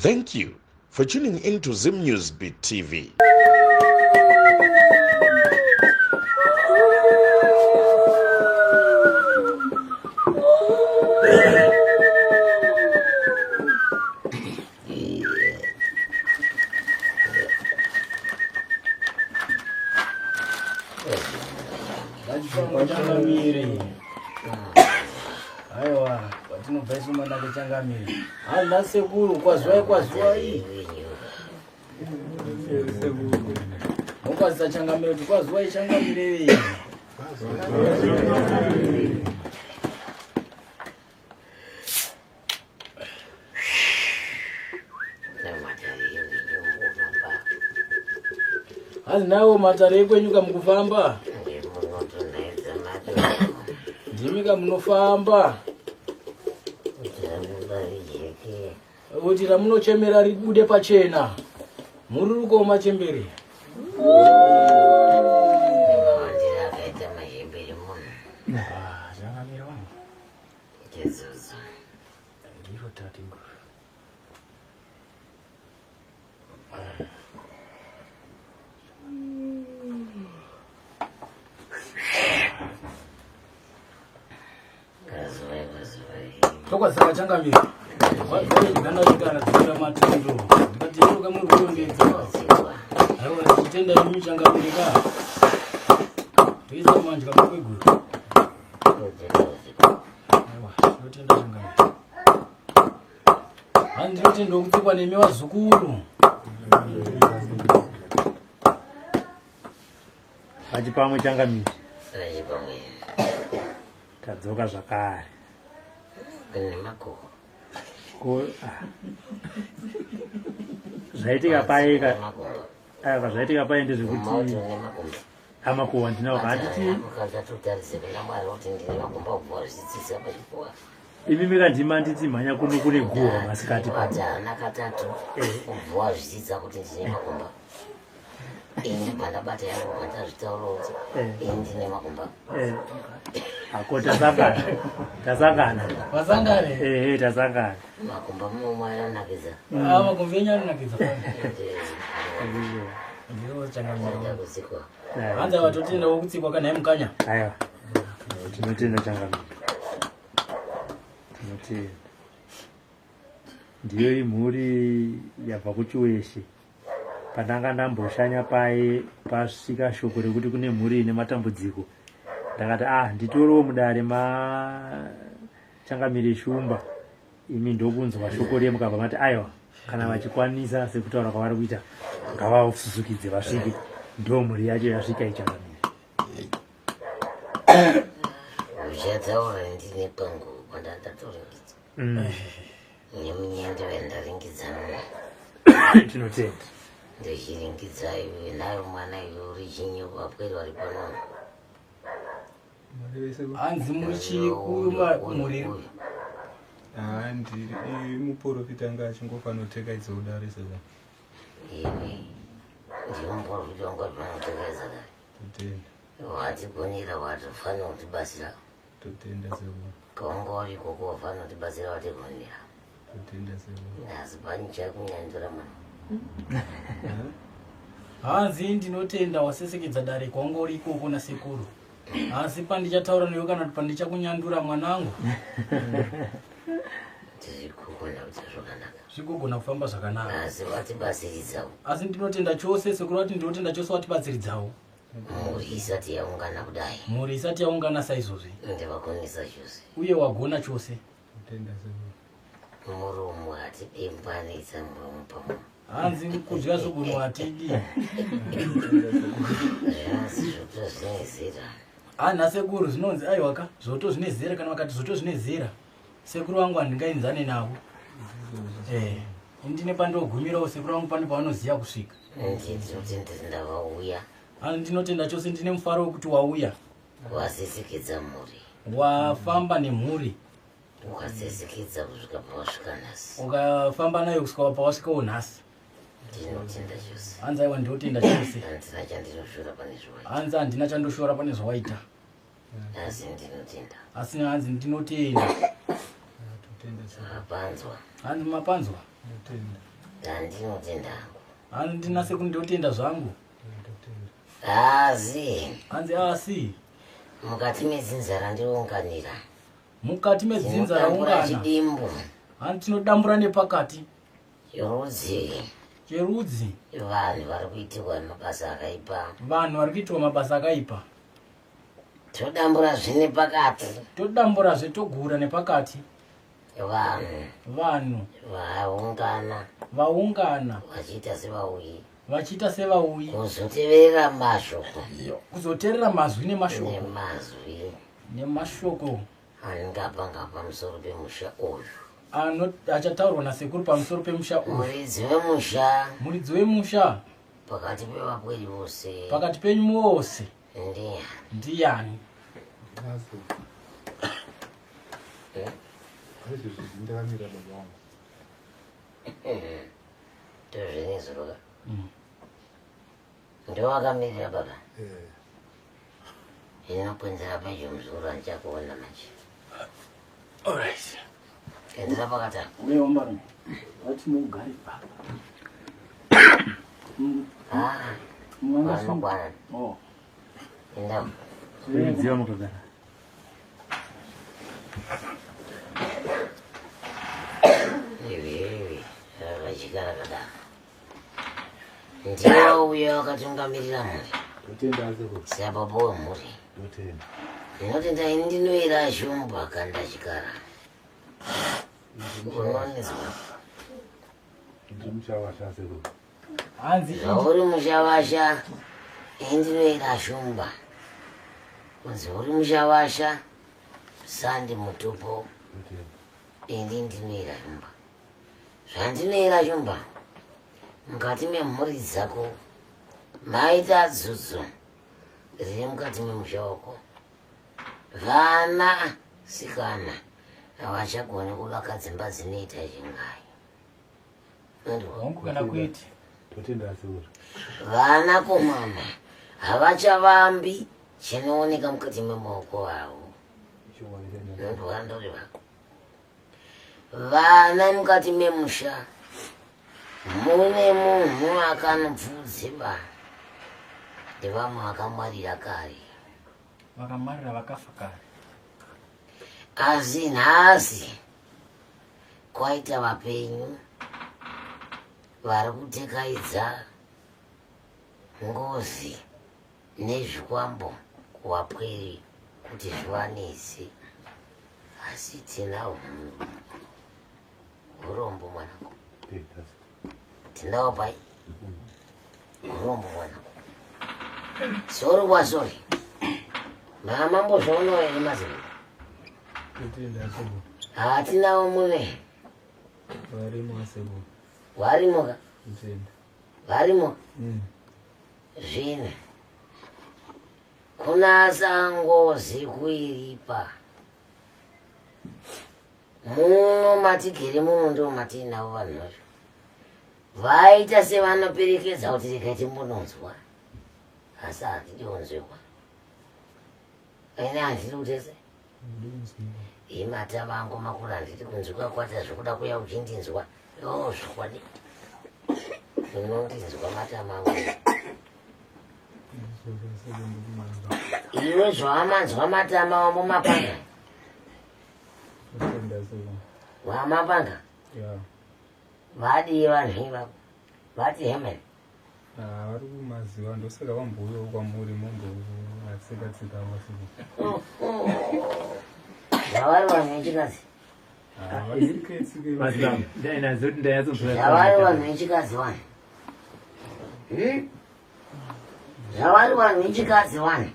Thank you for tuning in to Zim News Beat TV. Changamire. Aiwa, kwatinobva isu manake changamire. Hana sekuru kwazuwai kwazuwai. Mokwazisa changamire kuti kwazuwai changamire. Hanzi nawo matare ekwenyu kamukufamba. Ndimi kamunofamba. Kuti ramunochemera ribude pachena. Mururuko machembere. Ah, changamire wangu. Ndiro tateguru. Tokwazisa vachangamire. Vaigana dzira matendo. Ndikati yeruka muri kurongedza. Aiwa tichitenda imi changamire ka. Toisa manje kamukweguru. Aiwa tinotenda changamire. Handinotenda kutsikwa nemi vazukuru. Vachipamwe changamire. Tadzoka zvakare. Ko ah. Zvaitika paye ka aiwa zvaitika paye ndezvekuti amakuhwa ndinawo handiti imi mikandima nditi mhanya kuno kune guhwa masikati haana katatu kubvuwa zvidzidza kuti ndine makumba ini pandabata yangu pandazvitaura kuti ini ndine makumba ako tasangana tasangana Vasangane. ehe tasangana makumba mumwe anonakidza Ah, makumba enyu anonakidza. Ndiro changamire. ndakuzikwa Hanzi ava totendawo kutsikwa kana mukanya. Aiwa tinotenda changamire tinotenda ndiyo imhuri yabva kuchiweshe pandanga ndamboshanya paye pasvika shoko rekuti kune mhuri ine matambudziko ndakati ah nditorewo mudare machangamire shumba imi ndokunzwa shoko riye mukabva mati aiwa kana vachikwanisa sekutaura kwavari kuita ngavasusukidze vasvike ndo mhuri yacho yasvika ichangamire uchataura ndine pangu kwandandatoringidza nemunyende wendaringidza mumwe tinotenda ndochiringidza iwe nayo mwana iwe uri chinyi wapweri wari panono Hanzi muri chikuma mhuri. haa ndiri muprofita anga achingofanotekaidza kudare saka iwe ndiwe muprofita wanga unotekedza kare totenda watigonera watofanira kutibatsira totenda sekuru kaunga uri ikoko wafanira kutibatsira watigonera totenda sekuru asi pani chakunyandura mwana Hanzi ndinotenda wasesekedza dare kwanga uri ikoko nasekuru. Asi pandichataura newe kana kuti pandichakunyandura mwanangu tiri kugona kuita zvakanaka zvigogona kufamba zvakanaka. asi watibatsiridzawo Asi ndinotenda chose sekuru vati ndinotenda chose watibatsiridzawo. mhuri isati yaungana kudai Mhuri isati yaungana saizvozvi ndivagonesa chose uye wagona chose. totenda sekuru muromo hatidembanisa muromo pamwe Hanzi kudya zvogunwa hatidi. zvinonzi zvoto zvine zera Hanha sekuru zvinonzi aiwaka zvoto zvine zera kana vakati zvoto zvine zera. Sekuru vangu handingainzane navo. Eh, ndine pandogumirawo sekuru vangu pane pavanoziva kusvika. ndinotenda ndavauya Hanzi ndinotenda chose ndine mufaro wekuti wauya. wasesekedza mhuri Wafamba nemhuri ukasesekedza kusvika pawasvika nhasi ukafamba nayo kusvika pawasvikawo nhasi. ndinotenda chose Hanzi aiwa ndinotenda chose. handina chandinoshora pane zvawaita Hanzi handina chandoshora pane zvawaita. asi ndinotenda Asi hanzi ndinotenda. totenda sekuru mapanzwa Hanzi mapanzwa. totenda Ndandinotenda hangu. Hanzi ndina sekuru ndotenda zvangu. Asi. Hanzi asi. Mukati medzinza randiunganira. Mukati medzinza raungana. Chidimbu. Hanzi tinodambura nepakati. Cherudzi. Cherudzi. Vanhu vari kuitirwa mabasa akaipa. Vanhu vari kuitirwa mabasa akaipa. Todambura zve nepakati. Todambura zve togura nepakati. Vanhu. Vanhu. Vaungana. Vaungana. Vachiita sevauyi. Vachiita sevauyi. Kuzoteverera mashoko. Kuzoteerera mazwi nemashoko. Nemazwi. Nemashoko. Anongapanga pamusoro pemusha uyu. Ano achataurwa nasekuru pamusoro pemusha uyu. Muridzi wemusha. Muridzi wemusha. Pakati pevapweri vose. Pakati penyu mose. Ndiani. Ndiani. Ndakamira baba vangu. Ndozvinezuro. Ndowakamirira baba. Inokwenzera pedyo muzukuru andichakuona manje. Alright. Enzera pakati apa. Uye wambarume. Vati mugare papa. Ah. Vanokwana. Oh. Enda. Ziva mukagara. Ivi ivi rakachikara kadaro. Ndiwo uyo wakatungamirira mhuri. Ndotenda sekuru. Sababa wemhuri. Ndotenda. Ndinotenda ini ndinoera shumba kanda chikara. Unonizwa. Ndiri muchavasha sekuru. Hanzi Zvauri mushavasha, ini ndinoera shumba. Kunzi uri mushavasha, sandi mutupo, Ndotenda. ini ndinoera shumba. Zvandinoera shumba, mukati memhuri dzako, maita dzudzo riri mukati memusha wako. Vana sikana havachagoni kuvaka dzimba dzinoita chingayi. Hongu kana kwete. Ndotenda sekuru. Vanakomana havachavambi chinooneka mukati memaoko avo. Chokwadi chanyanya. Ndoreva. Vana mukati memusha mune munhu akanobvudziva ndevamwe vakamwarira kare. Vakamarira vakafa kare. Asi nhasi kwaita vapenyu vari kutekaidza ngozi nezvikwambo kuvapweri kuti zvivanetse. Asi tina urombo mwanangu. Ndotenda sekuru. Tinawo pai urombo mwanangu. Sori kwasori. Mamambozvionawo here mazimba? Totenda sekuru. Hatinawo mune Varimo sekuru. varimoka Ndotenda. varimo zvino kunasa ngozi kuiripa muno matigere muno ndo matiinavo vanhu vacho vaita sevanoperekedza kuti regai timbononzwa asi hatidi kunzwikwa ine handidi kutese imata vangu makuru handidi kunzwikwa kwati zvekuda kuya uchindinzwa yo zvokwadi unondinzwa matama angu iwe zvawamanzwa matama wambomapanga Totenda sekuru. wamapanga Ya. vadii vanhu ivavo vati hemen Ah, vari kumaziva ndosaka vambouyawo kwamuri mombovatsika tsikawo sekuru. zvavari vanhu vechikadzi Ah, vatsike tsike. Madzibaba, ndainazoti ndayatsonzwa. zvavari vanhu vechikadzi vanhu Zvavari vanhu vechikadzi vanhu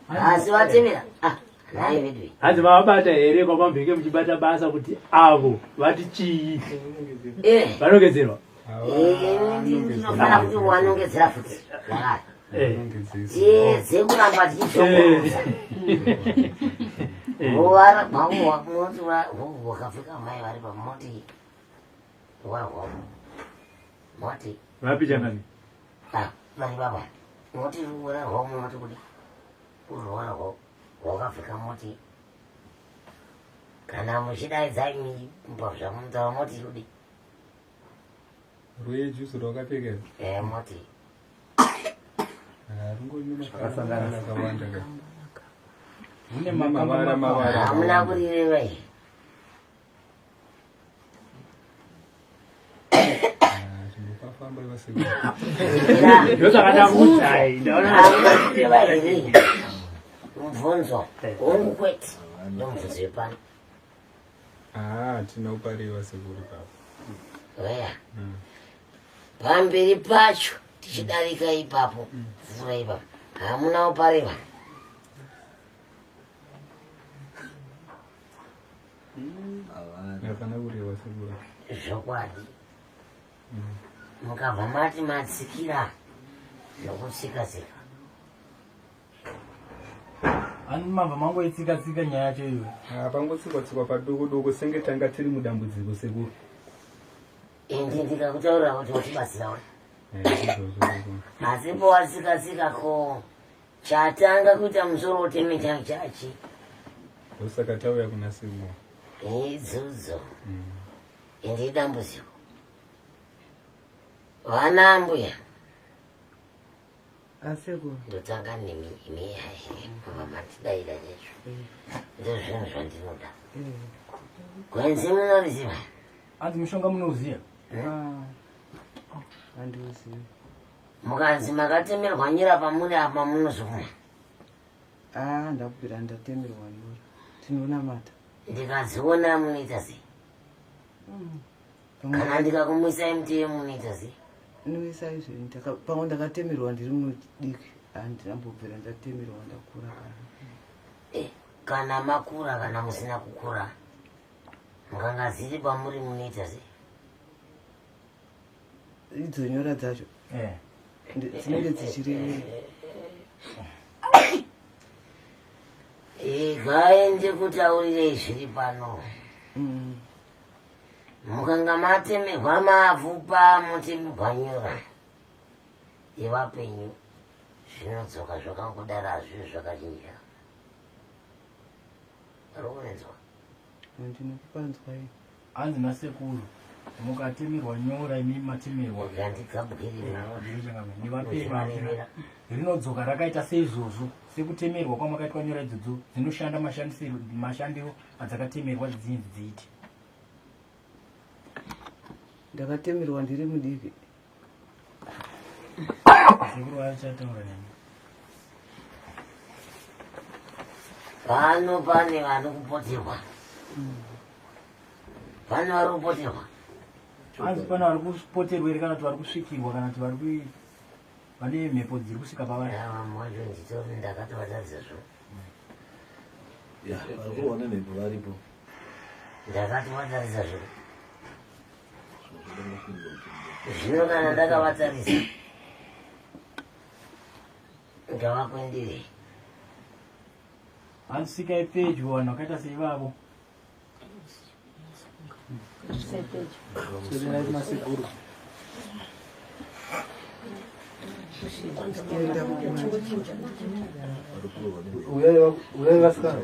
asi vatevera. Ah, nhai vedu. Hanzi mavabata here kwamambenge muchibata basa kuti avo vati chii? Eh. Vanongedzerwa. Ini ndinofanira kuti wanongedzera futi zvakare. Eh. Tiedze kuramba tichizvongoroza. Ruvara rwangu munoti wakapfeka mai vari pa moti ruvara rwangu moti Vapi changani? ah vari baba moti ruvara rwangu munoti kudi ruvara rwangu rwakapfeka moti kana muchidaidza imi zvamunotaura moti kudi. Rwejuzi rwakapfeka. Eh, moti. Rungori nemakala akawanda ka. Mune mavara mavara. Hamuna kurireva iyi. Zvingofamba vasekuru. Ndosaka ndakuudzai, ndaona Hamuna kureva here? Mubvunzo. Hongu kwete. Ndomubvunzo wepano. Ah, hatina kupareva sekuru papo. Weya. Pamberi pacho tichidarika ipapo, pfuura ipapo. Hamuna kupareva. Hapana kureva sekuru. Zvokwadi. Mukabva mati matsikira nokutsika-tsika. Ani mabva mangoitsika-tsika nyaya yacho iyoyo. Ah, pangotsikwa-tsikwa padoko doko senge tanga tiri mudambudziko sekuru. Ende ndikakutaurira kuti watibatsira we. Eh, izvozvo sekuru. Asi powatsika-tsika ko chatanga kuita musoro uteme changu chachi. Ndosaka tauya kuna sekuru. Idzodzo. Ende idambudziko. Vana ambuya. Asekuru. Ndotanga nemi imi mabva matidaira chaizvo. Ndozvinhu zvandinoda. Gwenzi munoriziva? Hanzi mushonga munouziya? Handiuzivi. Mukanzi makatemerwa nyira pamuri apa munozokuma. Ah, ndakubvira ndatemerwa nyora. Tinonamata. Ndikadziona munoita sei? Kana ndikakumisai muteyo munoita sei? Noisa izvo pamwe ndakatemerwa ndiri mudiki, handinambobvira ndatemerwa ndakura kana. Eh, kana makura kana musina kukura mukanga dziri pamuri munoita sei? Idzo nyora dzacho dzinenge dzichirevei? Igai ndikutaurirei zviri pano. Mukanga matemerwa mavhu pamutemerwa nyora yevapenyu zvinodzoka zvakangodaro, hazvivi zvakachinja. Uri kunzwa? Ndinokupanzwa ini. Hanzi nasekuru mukatemerwa nyora imi matemerwa nevapenyu rinodzoka rakaita seizvozvo, sekutemerwa kwamakaitwa nyora idzodzo dzinoshanda mashandiro adzakatemerwa dzinzi dziite. Ndakatemerwa ndiri mudiki. Sekuru vachataura nemi. Pano pane vari kupoterwa, pane vari kupoterwa. Hanzi pane vari kupoterwa here kana kuti vari kusvikirwa kana kuti vari vane mhepo dziri kusvika pavari? Vamwe vacho nditori ndakatovatarisa zvo. Ya, vari kurohwa nemhepo varipo. Ndakatovatarisa zvo. Zvino kana ndakavatarisa ngavakwendere. Hanzi svikai pedyo vanhu vakaita seivavo. Masekuru. Uyai vasikana.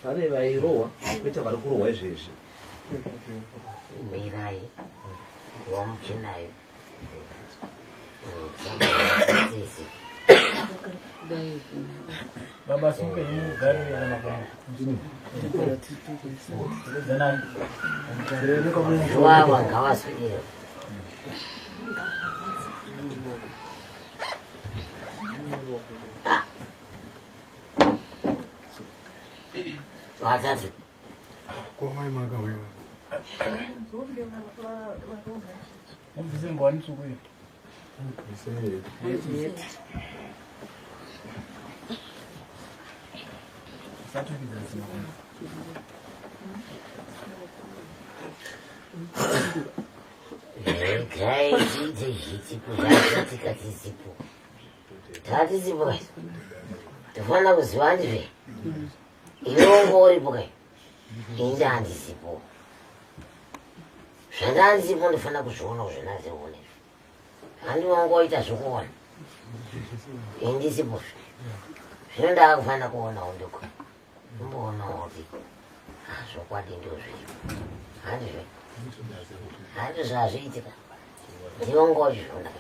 Pane vairohwa kwete vari kurohwa izvezvi. Mirai wamuchinayo. Baba suke mugarire kana zanai. Wawa ngavaswedere. Vatatu. Komai makauya. Mubvise ngwani tsvuku iyo. Usatukidza zino. Regai tiite zvitipo zvaitika tisipo. Tatisipo kai. Tofanira kuziva ndizve. Iwe wongo uripo kai. Ini handisipo. Zvandandisipo ndifanira kuzviona kuzvinanziona izvi. Handi wangu waita zvekuona. Ini ndisipo. Zvino ndaakufanira kuonawo ndiko. Ndimboona kuti ah, zvokwadi ndozviripo. Handizve. Handi zvazviitika. Ndiwe wanga wachizviona.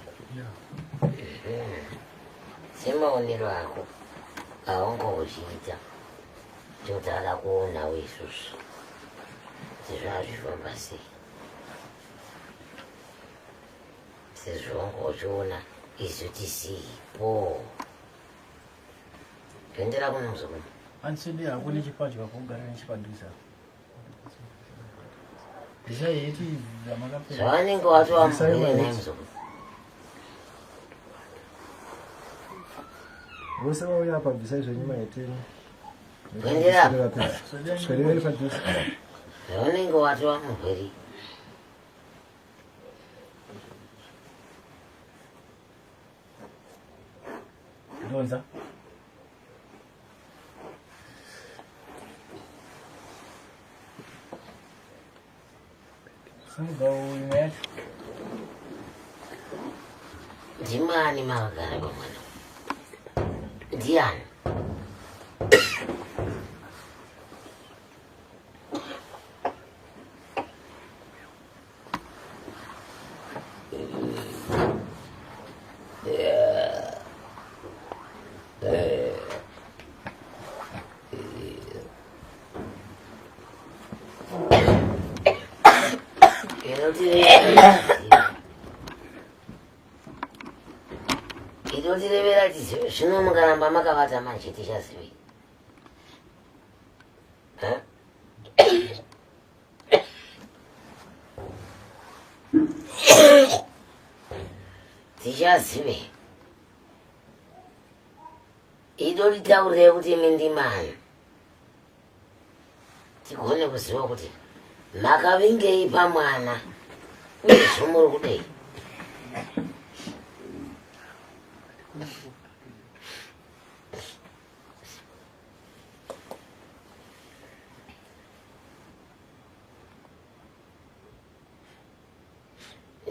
Semaonero ako awanga uchiita totara kuonawo isusu kuti zvazvifamba sei. Sezvo wanga uchiona isu tisipo. Endera kuno muzukuru. Andisende hako nechipadya kugara nechipadhuze apo. Zvichaiti zvamakapfeka. Zvavanenge watova murwere naye muzukuru. Vose vauya apa bvisai zvenyu maheteni. Endera. Swererei padhuze. Zvavanenge watova murwere. Ndonza. Simudza imwe yacho. Ndimani makagara pamwana? Ndiani? Inotirevera tizive zvino mukaramba makavata manje tichazivei. Tichazive. Idoritaurire kuti imi ndimani. Tigone kuziva kuti makavingei pamwana uyezve muri kudei.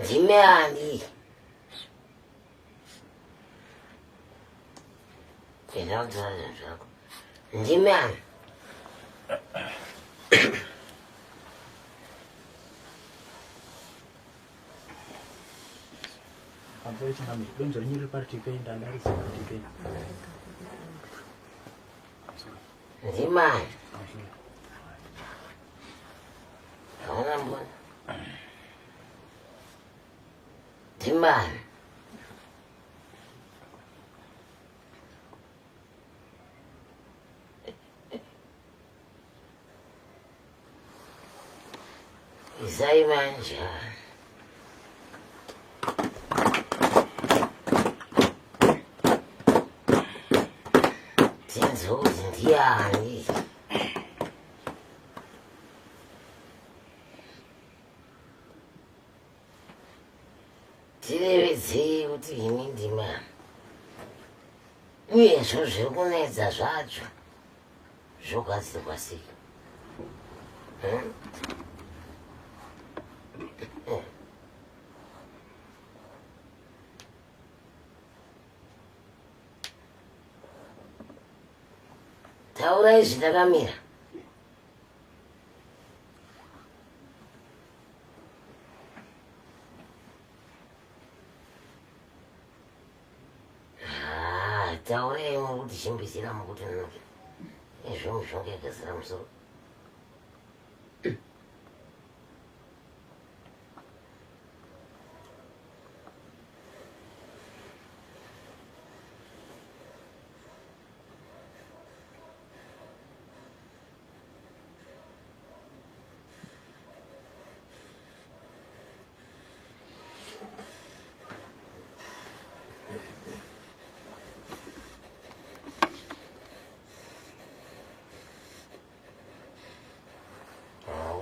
Ndime ani? Enda kutora zvinhu zvako. Ndime ani? Pamusoro chingambi, donzvo renyu riri parutivi penyu ndandarisi parutivi penyu. Ndimani? Hauna mbona? Ndimani? Isai manje. Tinzwe kuti ndiani. Tirevedzei kuti ini ndimani. Uyezvo zviri kunetsa zvacho zvogadzirwa sei? Hmm? Taurai zvitakamira. Ah, taurai muri kuti chimbisira mukuti nonoke. Izvo mishonga yakazara musoro.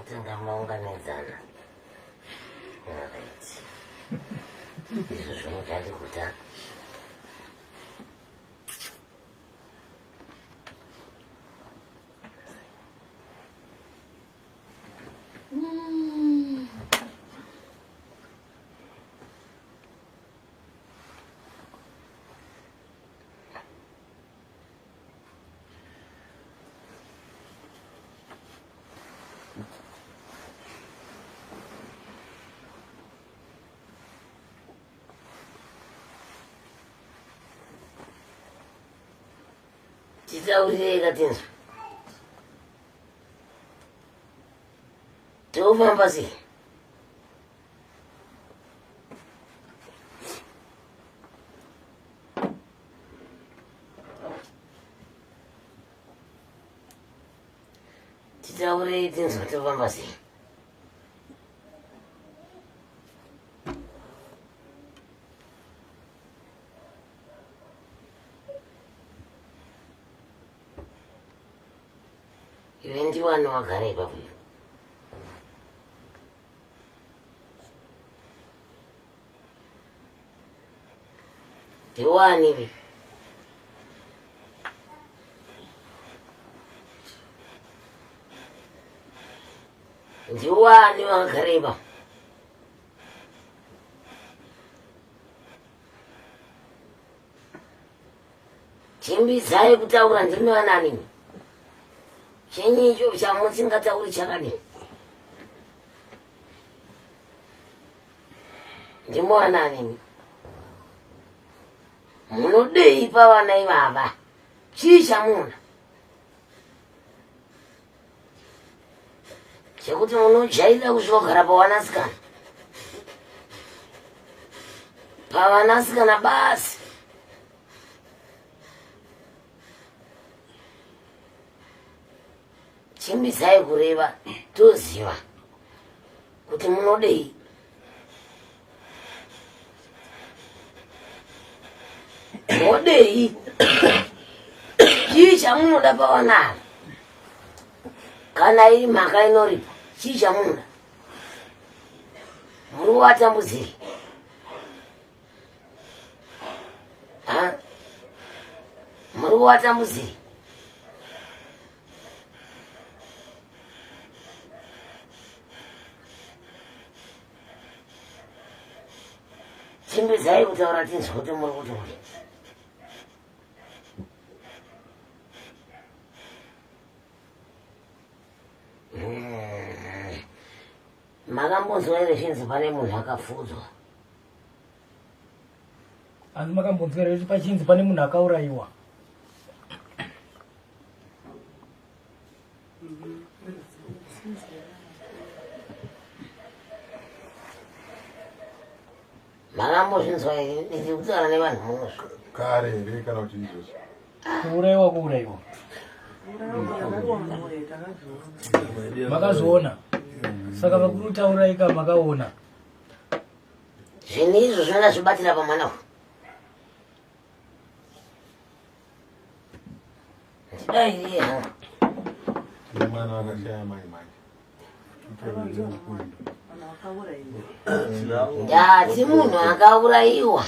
Kutanga maunganidzana. Right. Izvo zvinogandikuta. Titaurirei katinzwa. Tofamba sei? Titaurei tinzwa tofamba sei? Iwe ndiwani wagara ipapo iwe? Ndiwani iwe? Ndiwani wakagara ipapo? Chimbidzai kutaura ndimi vanani chenyu icho chamusingatauri chakadini ndimi vanani munodei pavana ivava chii chamuna chekuti munojairira kusvika kugara pavanasikana pavanasikana basi chimbisai kureva toziva kuti munodei modei chii chamunoda pavanaro kana iri mhaka inoripa chii chamunoda muri kuvatambudziri muri kuvatambudziri Chimbidzai kutaura tinzwe kuti muri kuti kudii. Makambonzwa here zvinzi pane munhu akapfuudzwa? Hanzi makambonzwa here kuti pachinzi pane munhu akaurayiwa? Makambozvinzwa here ndiri kutaura nevanhu munozvo? Kare here kana kuti izvozvo? Kuuraiwa kuuraiwa. Makazviona? Saka vakuru tauraika makaona. Zvinhu izvo zvinoda zvibatira pamwana uyu. Ndidairie hangu. Mwana akashaya mai manje. Ndati munhu akaurayiwa.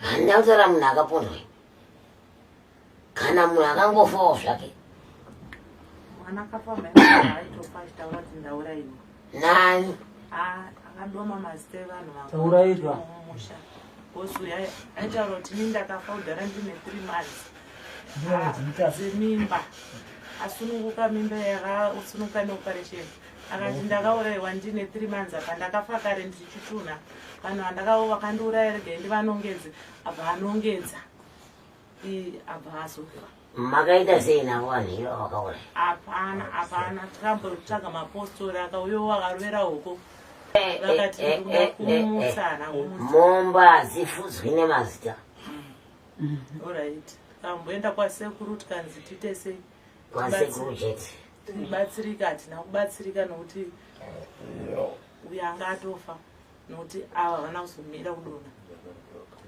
Handina kutaura munhu akapondwa. Kana munhu akangofawo zvake. Mwana akafa mai aitofa achitaura kuti ndaurayiwa. Nani? Ah, akadoma mazita evanhu Taurayiwa. mumusha. Bosi uya aitaura kuti ini ndakafa kudhara ndine 3 months. Dzemimba. Asununguka mimba yakasununguka neoperation. Akati ndakaurayiwa ndine 3 months apa ndakafa kare ndichitunha. Vanhu vandakawo vakandiuraya regai ndivanongedze. Abva anongedza. Abva azofa. Makaita sei navo vanhu ivavo vakauraya? Hapana, hapana. Takambotsvaga mapostori akauyawo akarovera huku. Vakati ndikuda kumutsa haana kumutsa. Mombe hadzifudzwi nemazita. Alright. Takamboenda kwasekuru tikanzi tiite sei? Kwasekuru chete. Tibatsirika hatina kubatsirika nokuti uyo anga atofa nokuti ava havana kuzomira kudonha.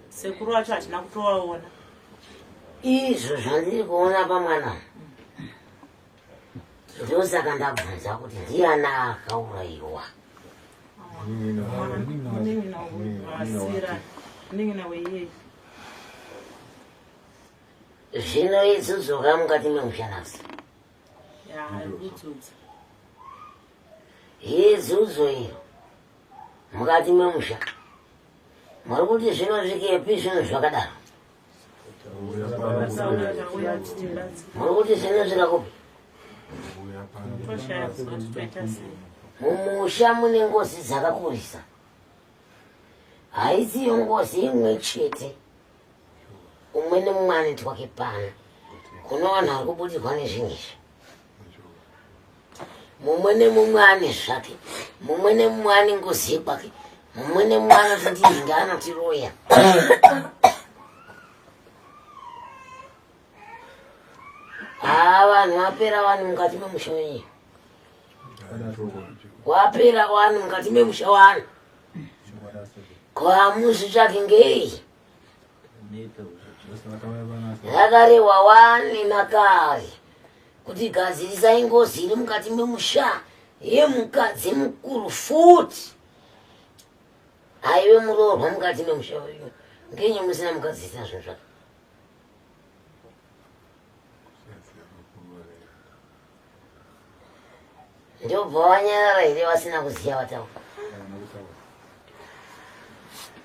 Sekuru vacho hatina kutovaona. Izvo zvandiri kuona pamwana ndosaka ndabvunza kuti ndiani akaurayiwa. Munin'ina weiyeye. Zvino idzudzoka mukati memusha nhasi. Ya, ari kudzudza. Idzudzo iro mukati memusha. Muri kuti zvinosvikepi zvinhu zvakadaro? Muri kuti zvinosvika kupi? Toshaya kuziva kuti toita sei. Mumusha mune ngozi dzakakurisa. Haisiyo ngozi imwe chete. Umwe nemumwe anoitwa pano. Kuno vanhu vari kubudirwa nezvinhu izvi. Mumwe nemumwe ane zvake, mumwe nemumwe ane ngozi yekwake, mumwe nemumwe anoti ndinhinga anotiroya. Haa vanhu vapera wani mukati memusha wenyu. Wapera wani mukati memusha wani. Ko hamuzvitsvaki ngei? Rakarehwa wani nakare kuti gadzirisai ngozi iri mukati memusha yemukadzi mukuru futi aive muroorwa mukati memusha wenyu. Ngenyi musina mugadzirisa zvinhu zvake? Ndobva wanyarara here vasina kuziva vataura?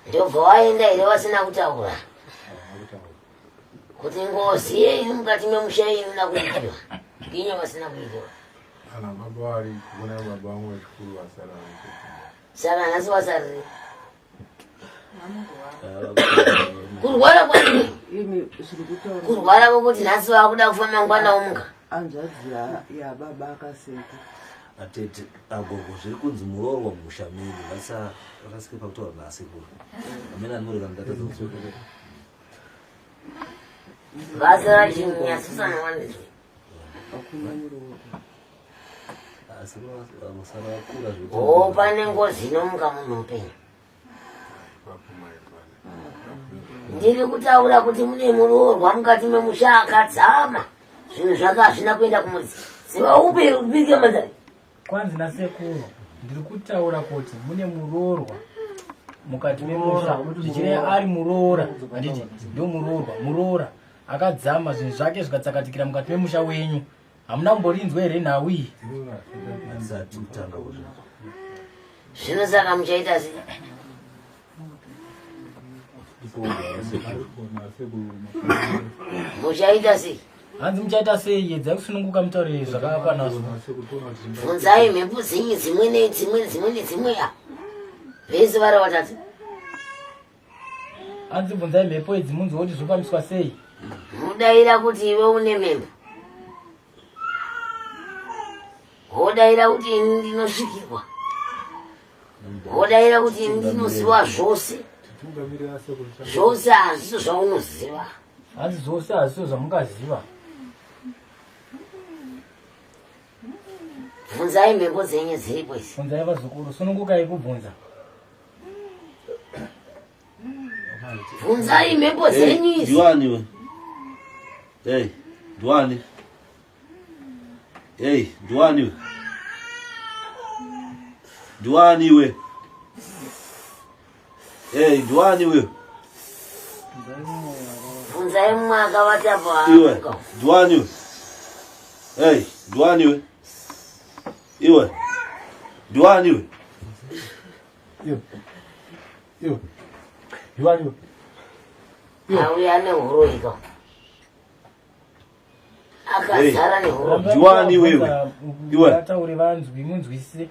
Ndobva waenda here vasina kutaura kuti ngozi yeinu mukati memusha inoda kuipiwa? Nginya vasina kuipiwa. Ana baba vari kuna baba vangu vechikuru vasara. Saka nhasi wasarire kurwara kwani? Kurwara kwokuti nhasi vakuda kufa mangwana omuka. Hanzvadzi yababa akaseka. Atete agogo zviri kunzi muroorwa mumusha menyu vasasike pakutaura naasekuru amene anomurega ndatadza. Vasara chinyasusana wandizwe. Hakuna muroorwa. Oh, pane ngozi inomuka munhu mupenyu. Ndiri kutaura kuti mune muroorwa mukati memusha akadzama. Zvinhu zvake hazvina kuenda kumudzi. Ziva upe ubike manzari. Kwanzi nasekuru, ndiri kutaura kuti mune muroorwa mukati memusha, zvichireva ari muroora, handiti? Ndo muroorwa, muroora akadzama zvinhu zvake zvikatsakatikira mukati memusha wenyu. Hamuna kumborinzwa here nhau iyi? Zvino saka muchaita sei? Muchaita sei? Hanzi muchaita sei? Yedzai kusununguka mutaure zvakakwana. Bvunzai mhepo dzenyu dzimwe nedzimwe dzimwe nedzimwe ya. Vese vari vatatu. Hanzi bvunzai mhepo idzi munzwe kuti zvofambiswa sei. Mudaira kuti iwe une mhepo. Wodaira kuti ini ndinosvikirwa. Wodaira kuti ini ndinoziva zvose. Zvose hazviso zvaunoziva. Hanzi zvose hazviso zvamungaziva. Bvunzai mhepo dzenyu dziripo idzi. Bvunzai vazukuru, sunungukai kubvunza. Bvunzai mhepo dzenyu idzi. Ndiwani we? Hey, ndiwani? Hey, ndiwani we? Ndiwani we? Hey, ndiwani we? Bvunzai mumwe akavata pa. Iwe, ndiwani we? Hey, ndiwani we? Iwe. Ndiwani we? Iwe. Iwe. Ndiwani we? Auya nehuroyi ka. Akazara nehuroyi. Ndiwani wewe? Iwe. Vataure vanzwi munzwisise.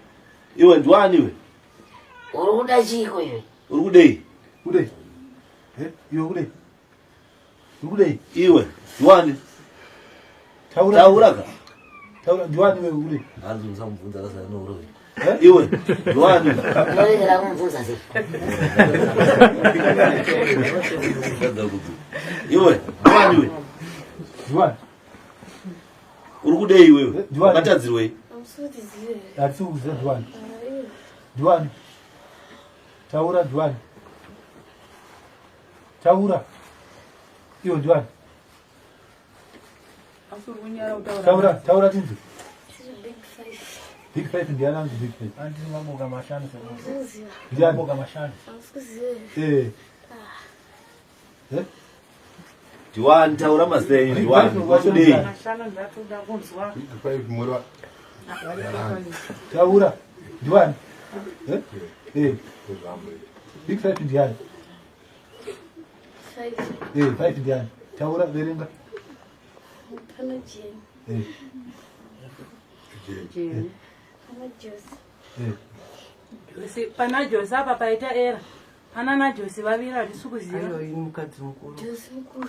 Iwe ndiwani we? Uri kuda chiiko iwe? Uri kudei? Kudei? Eh, iwe kudei? Uri kudei? Iwe, ndiwani? Taura. Taura ka. Taura ndiwani wewe kudei? Hanzi musamubvunza akazara nehuroyi. Iwe, ndiwani? Unoregera kumubvunza sei? Iwe, ndiwani we? Ndiwani? Uri kudei iwewe? Ndiwani? Wakatadzirwei? Hatisi kuziva ndiwani. Ndiwani? Taura ndiwani? Taura. Iwe ndiwani? Taura, taura tinzwe. Big Five ndiani anzi Big Five? Hanzi maboka mashanu sekuru. Ndiani? Maboka mashanu. Eh. Eh? Ndiwani, taura mazita enyu ndiwani? Uri kudei? Mashanu ndatoda kunzwa. Big Five murwa. Taura. Ndiwani? Eh? Eh. Big Five ndiani? Eh, five ndiani? Taura verenga. Pana Jane, Eh. pana Josie, Eh. Josi, pana Josi apa paita era. Pana naJosi vaviri hatisi kuziva. Aiwa ini mukadzi mukuru. Josie mukuru,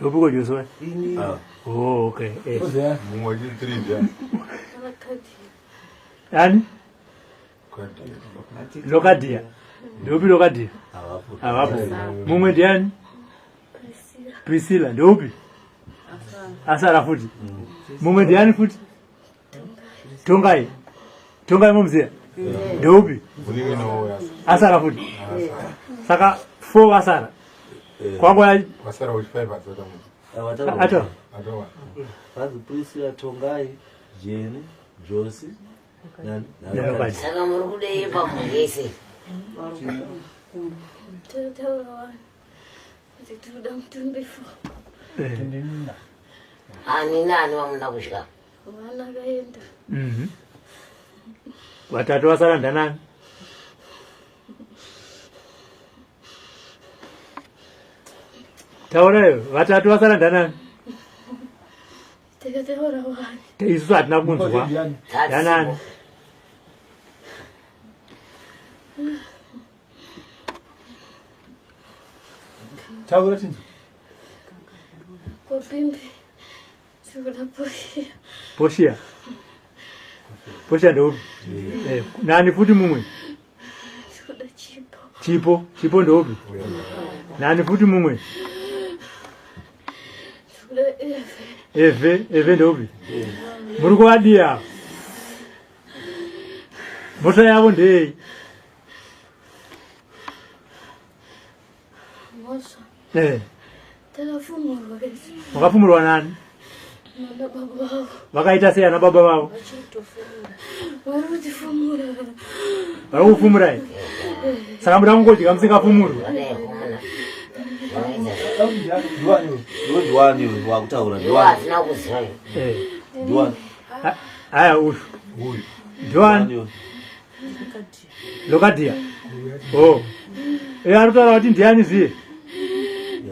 Ndopiko Joshua? Ah. Oh, okay. Eh. Mumwe wechithree ndiani? Ani? Lokadia. Ndeupi Lokadia? Havapo. Mumwe ndiani? Priscilla. Ndeupi? Asara futi. Mumwe ndiani futi? Tongai. Tongai momuziya? Ndeupi? Asara futi. Saka 4 vasara. Kwangu ya Vasara wechi 5 adzota munhu. Ato. Atowa. Vanzi Priscilla, Tongai, Jenny, Josie, nani? Saka muri kudei pamhuri yese? Tataura wani kuti tinoda mutumbi fo. Ani nani vamuna kudya? Vana vaenda. Vatatu vasara ndanani? Taurayo, vatatu vasara ndanani? Takataura wani. Isusu hatina kunzwa. Ndanani? Taura tinzwe. Kwapimbi. Tikuda Poshia. Poshia. Poshia ndeupi? Eh, nani futi mumwe? Tikuda Chipo. Chipo, Chipo ndeupi? Nani futi mumwe? Tikuda Eve. Eve, Eve ndeupi? Muri kuvadiya. Mhosva yavo ndeyei? Mhosva. Eh. Takafumurwa. Makafumurwa nani? Nana baba vavo. Vakaita sei ana baba vavo? Vari kutifumura. Vari kufumurai? Saka muda kungodya musingafumurwi? Ndiwani wakutaura? Ndiwani? Hatina kuziva. Eh. Ndiwani? Aya uyu. Ndiwani? Lokadia. Oh. Eh arikutaura kuti ndiani zviye?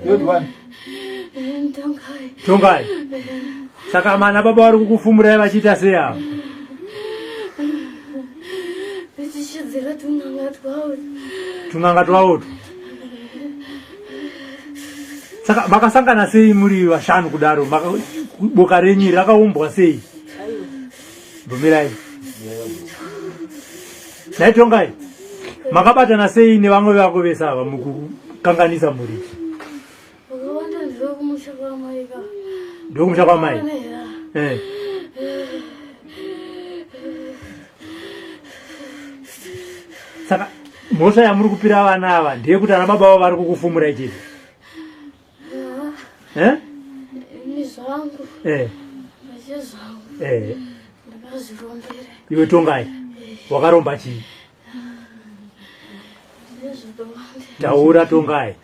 Tongai. Tongai. Saka mana baba vari kukufumurai vachiita sei ava? Tichidzira tun'anga twavo. Tun'anga twavo utwu. Saka makasangana sei muri vashanu kudaro? Boka renyu iri rakaumbwa sei? Bvumirai. Nhai Tongai, makabatana sei nevamwe vako vese ava mukukanganisa mhuri? Vakawanda ndevekumusha kwamai ka. Ndevekumusha kwamai? Eh. Saka mhosva yamuri kupira vana ava ndeyekuti ana baba vavo vari kukufumurai chete? Eh? Ini zvangu. Eh. Vache zvangu. Eh. Ndakazvirombera. Iwe Tongai. Wakaromba chii? Ndezvakawanda. Taura Tongai.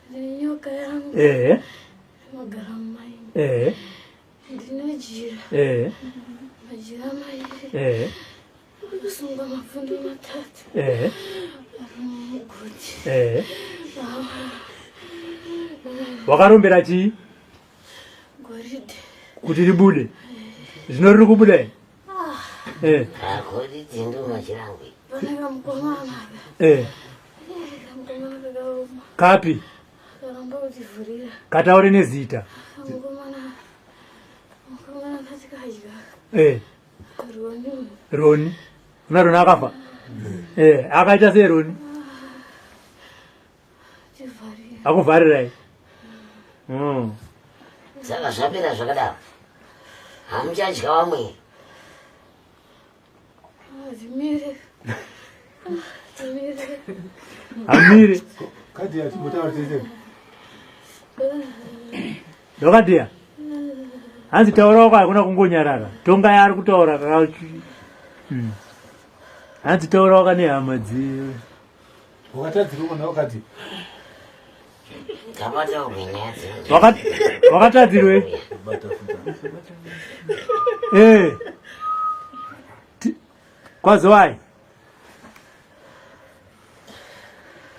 Ndine nyoka yangu. Eh. Inogara mumaini. Eh. Ndine jira. Eh. Majira mairi. Eh. Kusungwa mapfundo matatu. Eh. Ari mugoti. Eh. Wakarombera chii? Goridhe. Kuti ribude. Zvino riri kubuda here? Eh. Goridhe ndo machirangu. Pane kamukomana. Eh. Kamukomana kakaoma. Kapi? Karamba kutivhurira. Kataure nezita. Kamukomana. Mukomana kati kadya. Eh. Roni. Roni. Una Roni akafa? Eh, akaita sei Roni? Akuvharirai. Saka zvapera zvakadaro. Hamuchadya vamwe. Timire. Timire. Amire. Kadi yachimbotaura tese. Ndokadiya. Hanzi taura wako hakuna kungonyarara. Tonga yaari kutaura kaka. Hanzi taura waka nehama dzi. Wakatadzirwa mwana wakati. Tabata umenyaya dzinonzi. Wakatadzirwe? Eh. Kwazowai.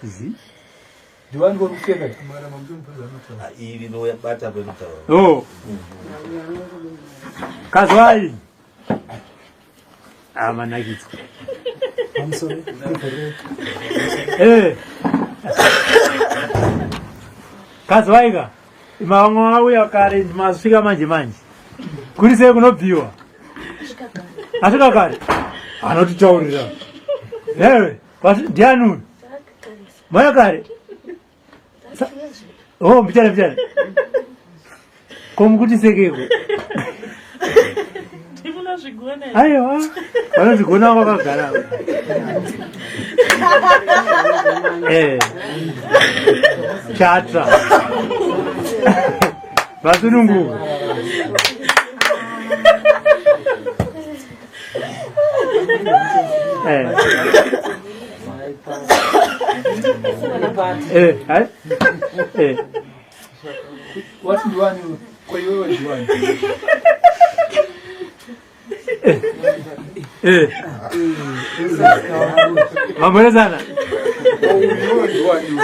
Zi. Ndiwani kuri kuseka? Iri nobata pekutaura. Oh. Kazwai. Ah, manakidzwa. Eh. Kazwai ka. Mamwe auya kare, masvika manje manje. Kuri sei kunobviwa? Asvika kare. Anotitaurira. Ewe, ndiani uyu? Mauya kare. Oh, mbichana mbichana. Ko mukuti sekeko? Ndinozvigona. Aiwa, vanozvigona vakagara. Eh. Chatsva. Vasununguka. Eh. Eh, hai? Eh. Wati ndiwani ko iwewe ndiwani? Eh. Mambonesana. Iwewe ndiwani?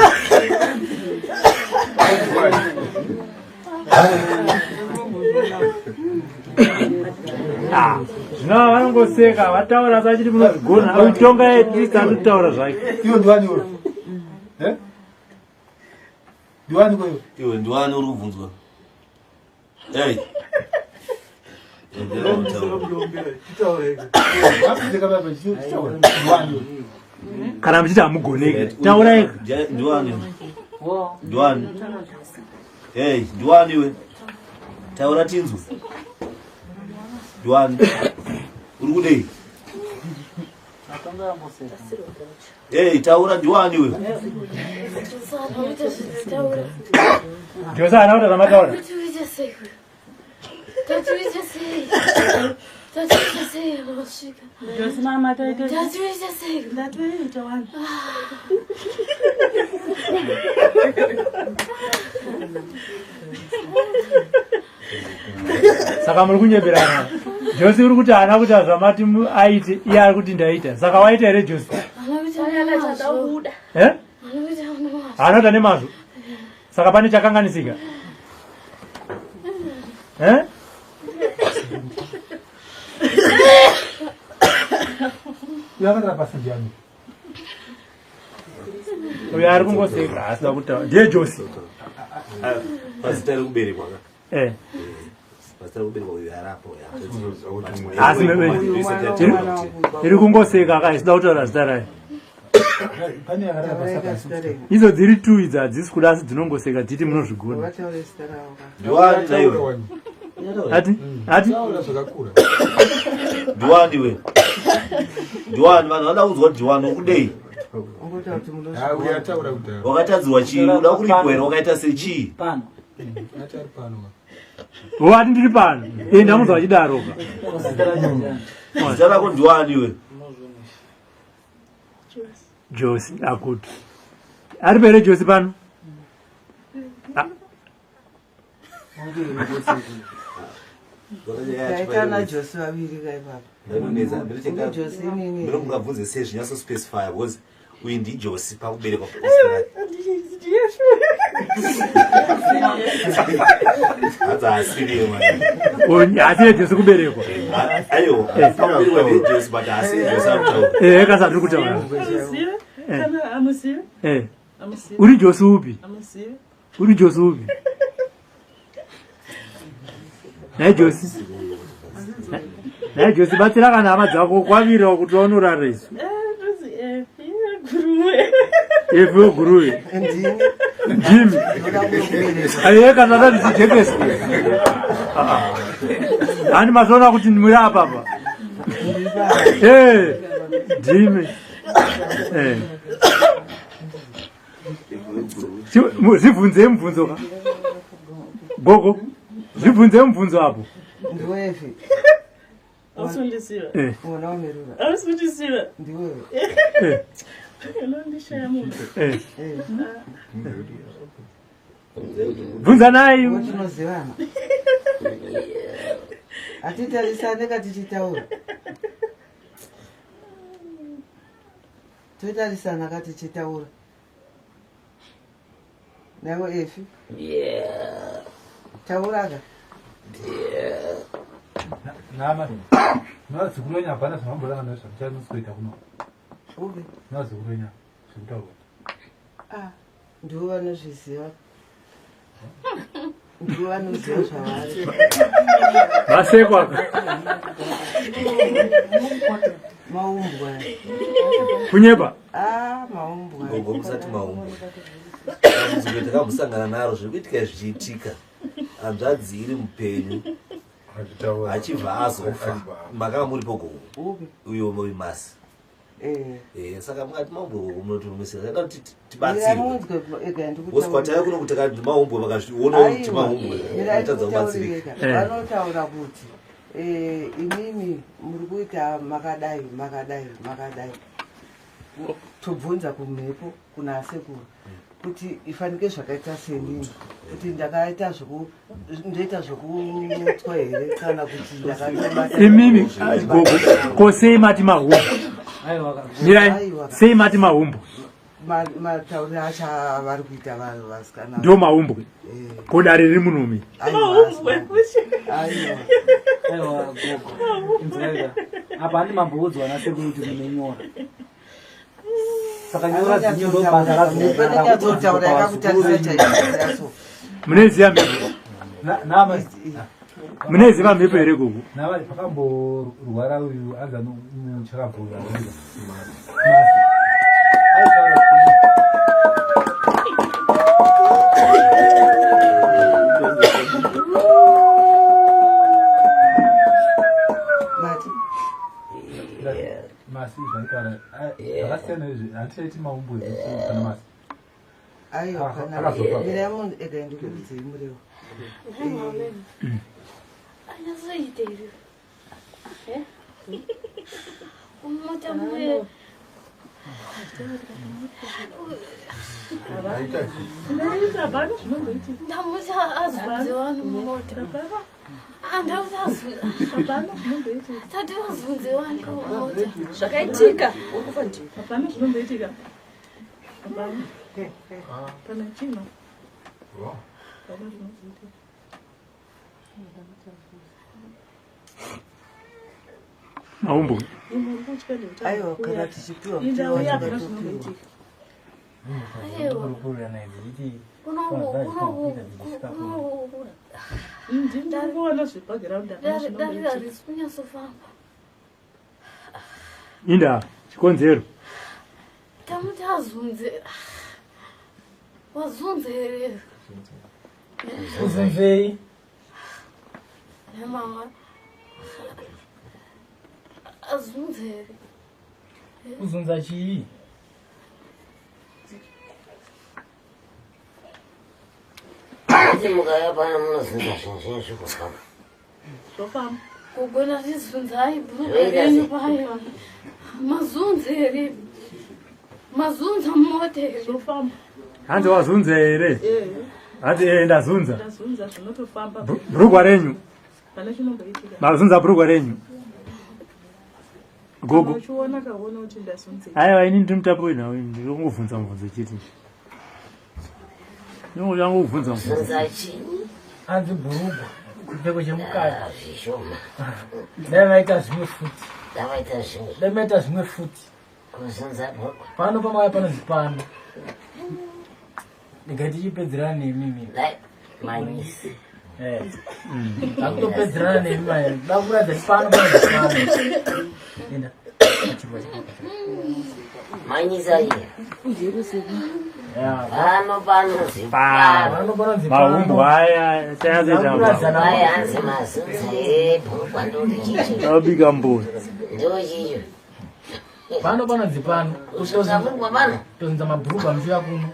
Ah, zvino vanongoseka vataura asi achiti munozvigona. Uyu tonga at least anotaura zvake. Iwe ndiwani iwe? Eh? Ndiwani ko iwe? Iwe ndiwani uri kubvunzwa? Ei. Kana muchiti hamugoneki, taurai. Ndiwani? Ndiwani? Hey, ndiwani iwe? Taura tinzwe. Ndiwani? Uri kudei? Hey, taura ndiwani iwe? Josa haana kuti zvamataura. Josi mama taita. Ndatoita wani. Saka muri kunyeberana. Josi uri kuti haana kuti zvamati aite, iye ari kuti ndaita. Saka waita here Josi? Eh? Haana kuita nemazvo. Saka pane chakanganisika. Eh? Yakarara pasi ndiani? Uyo ari kungoseka haasida kutaura. Ndiye Josi. Pazita rekuberekwa ka. Eh. Pazita rekuberekwa uyu arapo. Asi iri kungoseka ka isida kutaura zita rayo. Pane yakarara pasi apa asi kutaura. Idzo dziri two idzi hadzisi kuda asi dzinongoseka dziti munozvigona. Vataure zita ravo ka. Ndiwani naiwe? Ati? Ati? Taura zvakakura. Ndiwani iwe? Ndiwani vanhu vanoda kunzwa kuti ndiwani ukudei? Ungotaura kuti Ah, uyu munozvigona. ataura kudhara. Wakatadziwa chii? Uda kuripwa here? Wakaita sechii? Pano. Ati ari pano. Wati ndiri pano. Eh, ndamunzwa achidaro ka. Zita rako ndiwani iwe? Josi akuti. Ari pere Josi pano? Ah, Taita naJosi vaviri ka ipapa. Une Josi inini. Ndino mungabvunze sei zvinyatsospecify because uyu ndiJosi pakuberekwa. Hanzi haasiriye mwana. Uyu haasiriye Josi kuberekwa. Aiwa, pakuberekwa ndiJosi but haasiriye Josi ari kutaura. Eh, kasa tiri kutaura. Amuzive? Kana amuzive? Eh. Amuzive? Uri Josi upi? Amuzive? Uri Josi upi? Nhai Josi. Nhai Josi batsira kana hama dzako kwavirawo kuti vanorara isu. Ndozi Efi Guruve. Efi weGuruve. Ndini. Jimmy. Aiye kana ndati chijekesi. Hani mazoona kuti muri apa apa. Eh, ndimi. Eh. Zvibvunzei mubvunzo ka. Gogo, zvibvunzei mubvunzo apo. Ndiwe Efi. Ausundiziva? Eh. Mwana waMerura. Ausundiziva? Ndiwe. Eh. Unondishaya munhu. Eh. Bvunzanai. Tinozivana. Hatitarisane ka tichitaura. Totarisana ka tichitaura. Naiwe Efi. Taura ka. Nama. Navazukuru venyu hapana zvamamboranga nazvo zvamuchazoita kuno. Upi? Navazukuru venyu zvekutaurwa. Ah, ndivo vanozviziva. Ndivo vanoziva zvavari. Vasekwa. Maumbwa. Kunyepa. Ah, maumbwa. Gogo musati maumbwa. Dambudziko takambosangana naro zviri kuitika zvichiitika. Hanzvadzi iri mupenyu achibva azofa. Makanga muripo gogo. Uyo muri masi. Eh, saka mukati maumbwe gogo munotirumisira. Saka kuti tibatsirwe. Woskwataya kuno kuti takati maumbwe vakazviona kuti mahumbwe. Vatadza kubatsirika. Vanotaura kuti eh, imimi muri kuita makadai makadai makadai tobvunza kumhepo kuna asekuru kuti ifanike zvakaita senini kuti ndakaita zvoku ndoita zvokumutswa here kana kuti ndakatobata Imimi gogo ko sei mati mahumbwe? Mirai sei mati mahumbwe? Matauriro acho avari kuita vanhu vasikana Ndo mahumbwe. Ko dare riri munhumi. Aiwa. Aiwa gogo, inzwaika. Apa handi mamboudzwa nasekuru kuti mune nyora. Saka nyora dzinyu ndo basa radzo. Panonyatsotaura yakakutarisa chaizvo. Munoiziva mhepo? Munoiziva mhepo here gogo? Nava pakamborwara uyu anzi anochakabvura. Mati. Masi zvaitaura zvakasiyana izvi handichaiti maumbo kana masi. Aiwa kana Akazofa. mirai munhu ega ndikuudzei murewo. Anyazoita here? Mumota muye. Ndamuti azunze vanhu mumota. Andakuti azunze. Tati vazunze vanhu mumota. Zvakaitika. Hapana zvinomboitika. Hapana. Pana chino. Hapana zvinomboitika. Mahumbwe. Aiwa kana tichipiwa Inda mutemo uya hapana takatopiwa. zvinomboitika. Kurukurirana idzi dzichiti Ndingoona zvebackground hapana Dare zvinomboitika. harisi kunyatsofamba. Inda chikonzero. Tamuti azunze. Wazunze here? Kuzunzei? Mama. Azunze here? Kuzunza chii? Kuti mukauya pano munozunza zvinhu zvinhu zvikufamba. Zvofamba. Kugona zvizunzai bhuruka Zvoita renyu sei? paya. Mazunze here? Mazunza mumota here? Zvofamba. Hanzi wazunza here? Hanzi eh ndazunza. Ndazunza zvinotofamba. Bhurugwa renyu. Hapana chinomboitika. Mazunza bhurugwa renyu. Gogo. Uchiona kaona kuti ndazunzei. Aiwa ini ndiri mutapi wenhau ini ndiri kungobvunza mubvunzo chete. Ndinongobvunza mubvunzo. Zunza chii? Hanzi bhurugwa chipfeko chemukati. Zvishoma. Dai vaita zvimwe futi. Dai vaita zvimwe. Dai maita zvimwe futi. Kuzunza bhurugwa. Pano pamauya panonzi pano. Ndikati tichipedzerana nemi mimi. Dai manyisi. Eh. Takutopedzerana nemi mai. Dakuratidza kuti pano panonzi pano. Enda. Manyisa iya. Yeah. Pano panonzi pano. Pano panonzi pano. Mahumbwe aya chayazoita. Vai hanzi mazunza ebhurugwa ndochicho. Abika mbura. Ndochicho. Pano panonzi pano. Kuzunza bhurugwa pano. Tozunza mabhurugwa muchiuya kuno.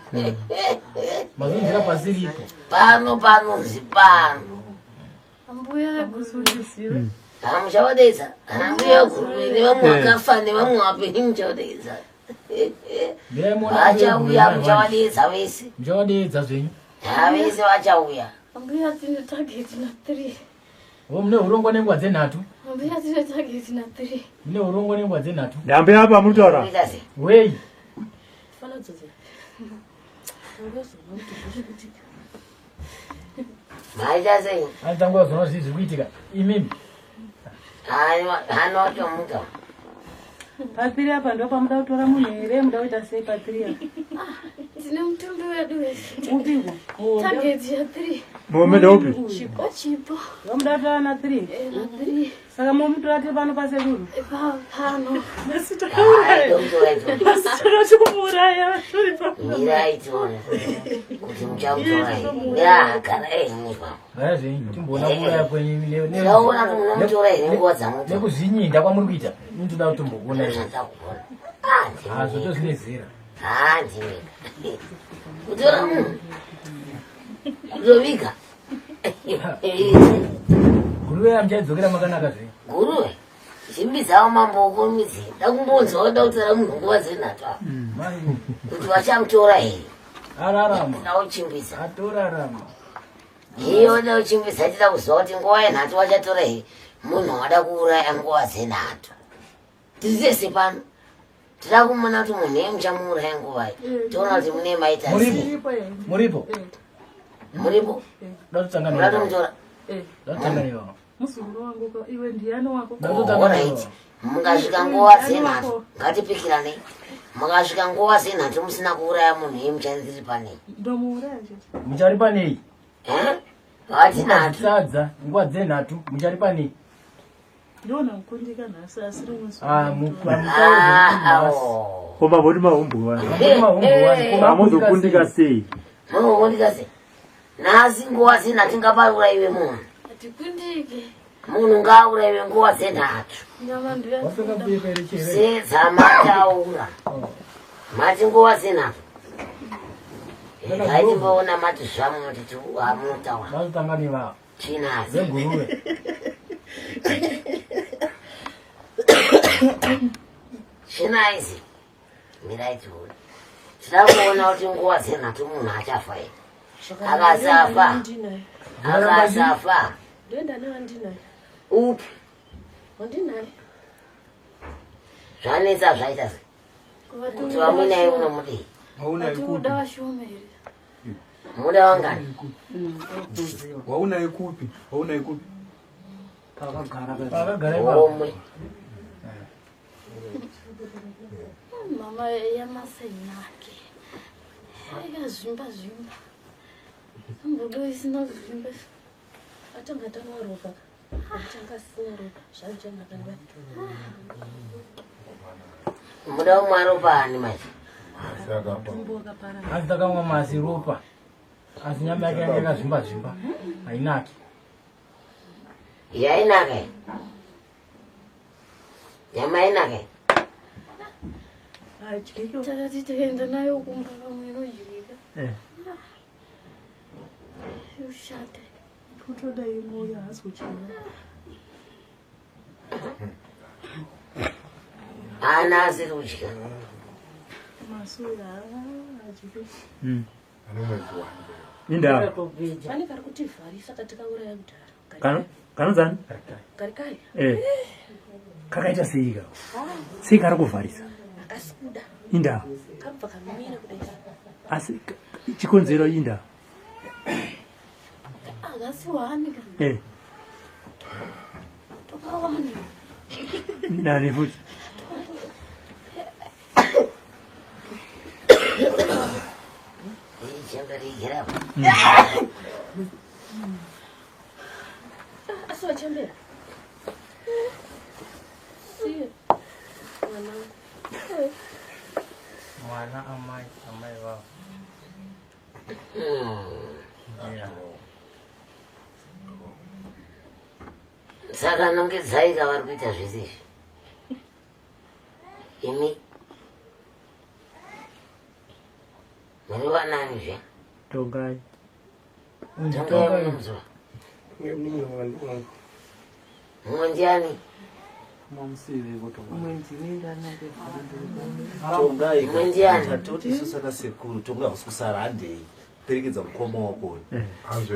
Mazunzira pasiripo. Pano panonzi pano. Ambuya Hamusuzive. Hamuchavadaidza. Hambuya guruve nevamwe vakafa nevamwe vapenyu muchavadaidza. Vachauya muchavadaidza vese. Muchavadaidza zvenyu. Ha vese vachauya. Ambuya tine target na 3. Wo mune hurongwa nenguva dzenhatu. Ambuya tine target na 3. Mune hurongwa nenguva dzenhatu. Ndambe apa muri kutaura. Kuita sei? Wei. Maita sei? Anotanga kuzona zvii zviri kuitika. Imimi. Hano watomuka. Patiri apa ndo pamuda kutora munhu here muda kuita sei patiri apa? Tine mutumbi wedu wese. Upiko? Target ya 3. Muomeda upi? Chipo. Chipo. Vamuda na 3. Na 3. Saka momutora tiri pano pasekuru. Pano. Nhasi takauraya. Nhasi takatomuuraya turi pano. Mirai tione kuti muchamutora here. Mirai garai henyu ipapo. Gaya zvenyu timboona kuuraya kwenyu Tinoona kuti munomutora here nguva dzamutora. nekuzvinyinda kwamuri kuita inotoda kutombokuona izvo. Hazvo tozvine zera. Haa ndimika. Kutora munhu. Kutoviga. Guruve yamuchaidzokera makanaka zvenyu. Guruve. Chimbidzawo mambo ukurumidze. Dakumbonzwa wada kutora munhu nguva dzenhatu apa. Kuti vachamutora here. Ararama. Nauchimbidza. Atorarama. Iye wada kuchimbidza tida kuziva kuti nguva yenhatu vachatora here munhu wada kuuraya nguva dzenhatu. Tiri tese pano. Tida kumona kuti munhu iye muchamuuraya nguvai. Toona kuti mune maita sei. Muripo. Muripo. Muda kumutora. Ndatanga Muzukuru wangu ko iwe ndiani wako? Alright. Mukasvika nguva dzenhatu ngatipikiranei. Mukasvika nguva dzenhatu musina kuuraya munhu iye muchandiri panei. Ndomuuraya chete. Muchari panei? Eh? Vati nhatu. Sadza nguva dzenhatu muchari panei? Ndiona kukundika nhasi asi rimwe zuva. Ah, Ko mamboti mahumbwe wani. Mamboti mahumbwe wani. Ko Mamuzokundika sei? Munokundika sei? Nhasi nguva dzenhatu ngapauraiwe munhu. Hatikundike. Munhu ngaauraiwe nguva dzenhatu. Nyama ndiyo. Sedzamataura. Mati nguva dzenhatu. Ngaitimboona mati zvamunoti hamunotaura. Vazotanga nevavo. Chinazi. Veguruve. Chinazi. Mirai tione. Tida kuona kuti nguva dzenhatu munhu achafa here. Akasafa. Akasafa. Ndoenda newandinaye. Upi? Wandinaye. Zvanetsa zvaita sei? Kuti vamuinaye munomudii? Muda vashoma here? Muda wangani? Waunaye kupi? Waunaye kupi? Pakagara Homwe. Mama yamasenake. Yakazvimba zvimba. Mbudo isina kuzvimba. Atanga tanwa ropa. Atanga asina ropa. Zvajanaka. Muda umwe ropa ani manje? Asi takamwa masi ropa. Asi nyama yake yanga yakazvimba zvimba. Hainaki. Yainaka here? Nyama yainaka here? Takati tikaenda nayo kumba pamwe inodyika. Yoshata. Kutoda imoyo haasi kuchena. Ana asiri kudya. Masura haadyi. Inda. Pane kari kutivharisa katikauraya kudhara. Kanonzani? Karikai. Eh. Kakaita sei kako? Sei kari kuvharisa? Hakasi kuda. Inda. Kabva kamira kudai. Asi chikonzero inda. Hakasi wani ka. Eh. Tokawani. Nani futi? Ichembere apa. Asi wachembera. Siye. Mwana. Mwana amai amai vavo. Yeah. Saka nongedzai kavari kuita zvese izvi. Imi. Muri vanani zve? Tongai. Tongai munomuziva. Mumwe ndiani? Tongai. Mumwe ndiani? Tatoti isu saka sekuru tongai hausi kusara handei. Perekedza mukoma wako uyu.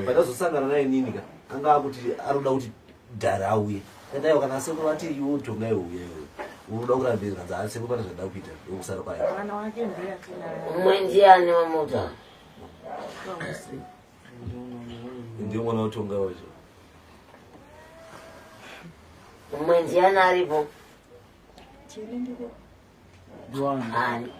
Pandazosangana naye nini ka anga akuti arikuda kuti dhara auye. Ndaiwa kana sekuru ati iwe tongai uye iwe. Unoda kurambira kanzi "Ah, sekuru pane zvandida kuita ndokusara kwayo. Mwana wake ndiye atinaye. Mumwe ndiani wamuta? Ndiye mwana watongai wacho. Mumwe ndiani aripo? Chini ndiko. Ani?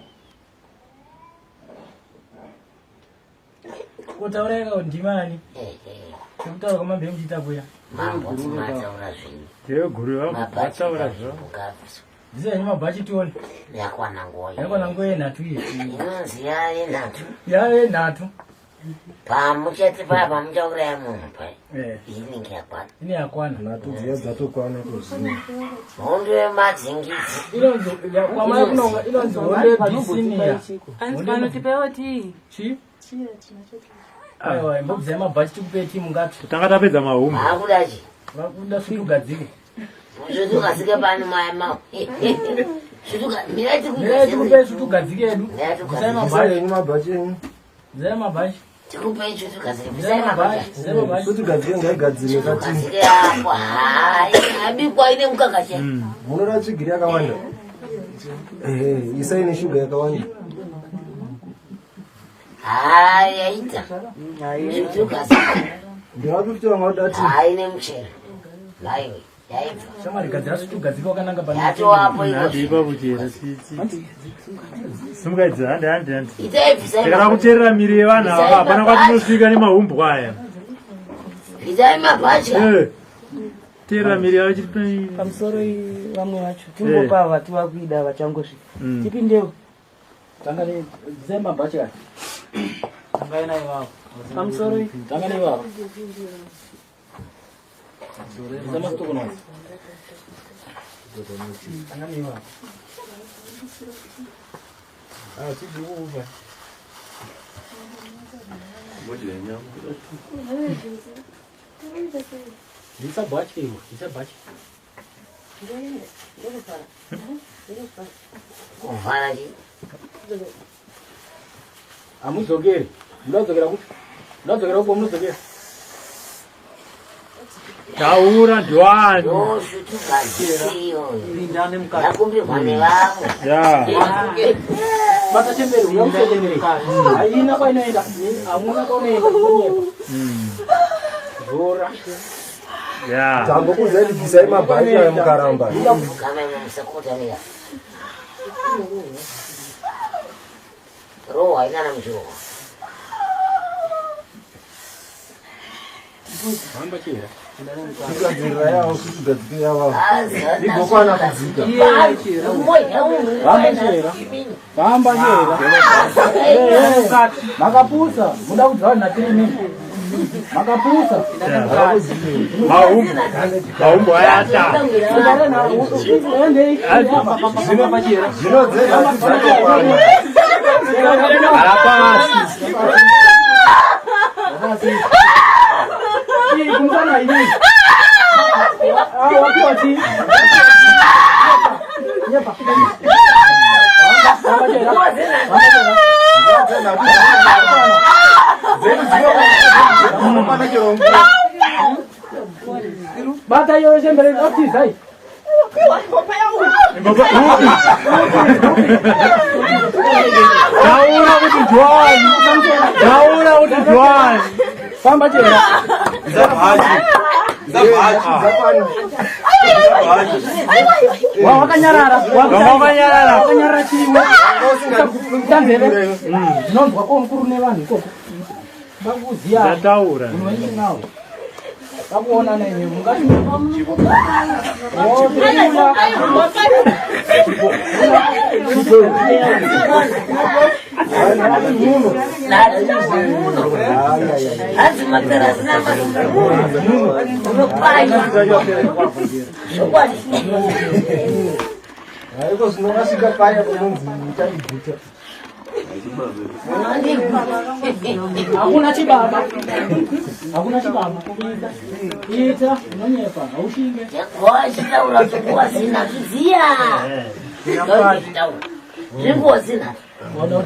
Kutaura yaka ndimani? Eh, eh. Sekutaura kwamambe muchiita kuya. Mambo mataura zvenyu. Ndeguru vataura zvavo. Bvisai henyu mabhachi tione. Yakwana nguva. Yakwana nguva yenhatu iyi. Inonzi yave nhatu. Yave nhatu. Pamuchati paya pamuchauraya munhu paya. Eh. Inenge yakwana. Ine yakwana. Nhatu dziya dzatokwana kuzvino. Hondo yemadzingidzi. Inonzi kwamai kunonga inonzi hondo yebisinia. Hanzi panotipewo tii. Chi? Aiwa, imbobvisai mabhachi tikupe tii mungati. Tanga tapedza mahumbu. Vakuda chi? Vakuda svutugadzike. Svutugadzike pano mai ma. Svutuga mirai Mirai tikupe svutugadzike yedu. Bvisai Bvisai mabhachi. henyu mabhachi enyu. Bvisai mabhachi. Tikupei svutugadzike. Bvisai mabhachi. Bvisai mabhachi. Svutugadzike ngaigadzirwe katini. Svutugadzike yako. Hai, abikwa ine mukaka chete. Munoda tsvigiri yakawanda? Ehe, isai neshuga yakawanda. Hai, yaita. Svutugadzike. Ndingapi kuti vanga voda tii? Hai nemuchero. Maiwe, yaibva. Shamwari gadzira svutugadzike wakananga pane. Yatowapo iko. Handi ipapo chera. Simuka idzi handi handi handi. Itai bvisai Tikada mabhachi. kuteerera miri yevanhu ava hapana kwatinosvika nemahumbwa aya. Bvisai mabhachi. Eh. Teerera miri yavo chiri Pamusoro vamwe vacho tingopa vati vakuida vachangosvika. Mm. Tipindewo. Tanga ne bvisai mabhachi aya. Tangai naye vavo. Pamusoro Tanga neivavo. Bvisa masitokonozi. Tanga neivavo. Ah, chidi uva. Bvisa bhachi iwe, bvisa bhachi. Kuvhara chi. Hamudzokeri. Munodzokera kupi? Munodzokera kupi munodzokera? Taura ndiwani. Yo svutugadzike iyoyo. Pindane mukati. Yakumbirwa nevamwe. Ya. Bata chembere, uya musechembere. Haina kwainoenda. Hamuna kwaunoenda. Kunyepa. Zora. Ya. Tambokuudzai kuti bvisai mabhachi aya mukaramba. Kama imwe musakotamira. Roho haina na muchirohwa. Famba chera. Kugadzirira yavo svutugadzike yavavo. Igokwana kudzika. Famba chera. Famba chera. Makapusa. Muda kudya vanhu natiri mimi. Makapusa. Mahumbu. Mahumbu aya ata. Zvino dzenhatu dzatokwana. Arapasi. Kumsana ini. Ah, wapiwa chi. Nyepa. Famba chera. Famba chera. Dzedu dzinokwana chero nguva. Bata iyo chembere atizai. Taura kuti ndiwani. Taura kuti ndiwani. Famba chera. Dzakwana. Wa wakanyarara. Wanga wakanyarara. Wakanyarara chiwe. Usingadi Tanzeve. Ndinonzwa ko mukuru nevanhu ikoko. Vakuziya. Ndataura. Munhu wenyu nawo. Vakuonana imi mungati. Oh, tirikuda. Hanzi materasi unopanya. Chokwadi. Haiko zvino vasvika paya panonzi uchandiguta. Hakuna chibaba. Hakuna chibaba. Ita. Ita unonyepa. Haushinge. Wachitaura kuti nguva zinhatu dziya. Ndochitaura. Zvinguva zinhatu.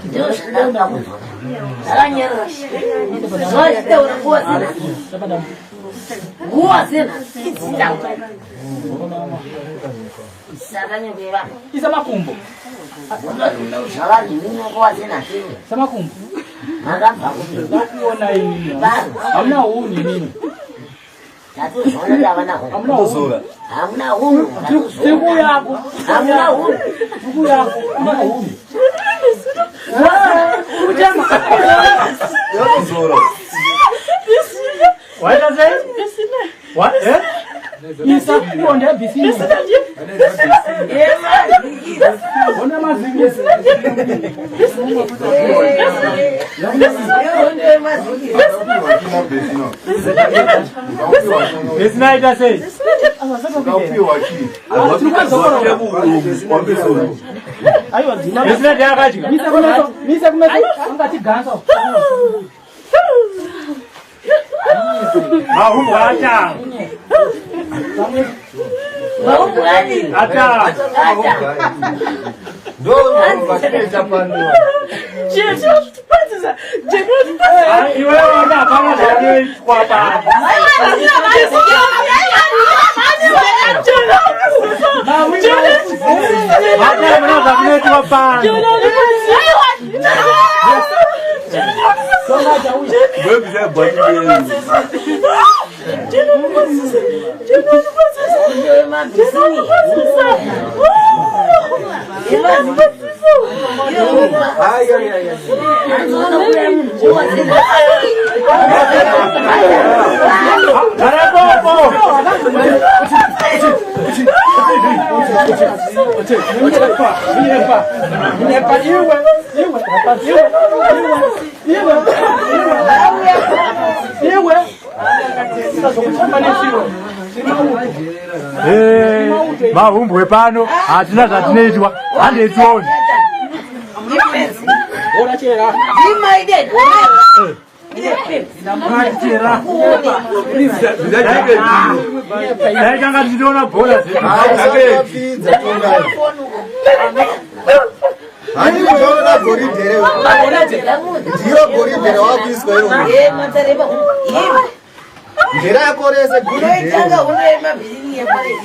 Ndizvo zvandakuda kunzwa. Ndakanyarara. Wachitaura nguva zinhatu. Nguva zinhatu. Idzitaura. Sakanyokera. Isa makumbo. Zvavanhu nguva zinhatu. Isa makumbo. Makabva kupi? Ndakuona ini. Hamuna hunhu inini. Tatozviona kuti havana hunhu. Hamuna hunhu. Hamuna hunhu. Siku yako. Hamuna hunhu. Siku yako. Hamuna hunhu. Yatozora. Waita sei? Wa eh? Isa ionde abisini. Ona mazingisi. Besina ita sei? Aiwa dzina. Besina ndiye akadya. Misa kumeso, misa kumeso, angatiganza. Mahumbwe atanga. Mahumbwe adini? Atanga. Ndo pano. Iwewe ona hapana zvanoitwa pano. Hapana zvamunoitwa pano. Eh, mahumbwe pano hatina zvatinoitwa handetioni dai tanga tichitoona bhora Handi kutoona goridhe rewe. Ndiro goridhe rawakuiswa iwe. Nderako rese goridhe. Unoitanga unoema bhirini yepare.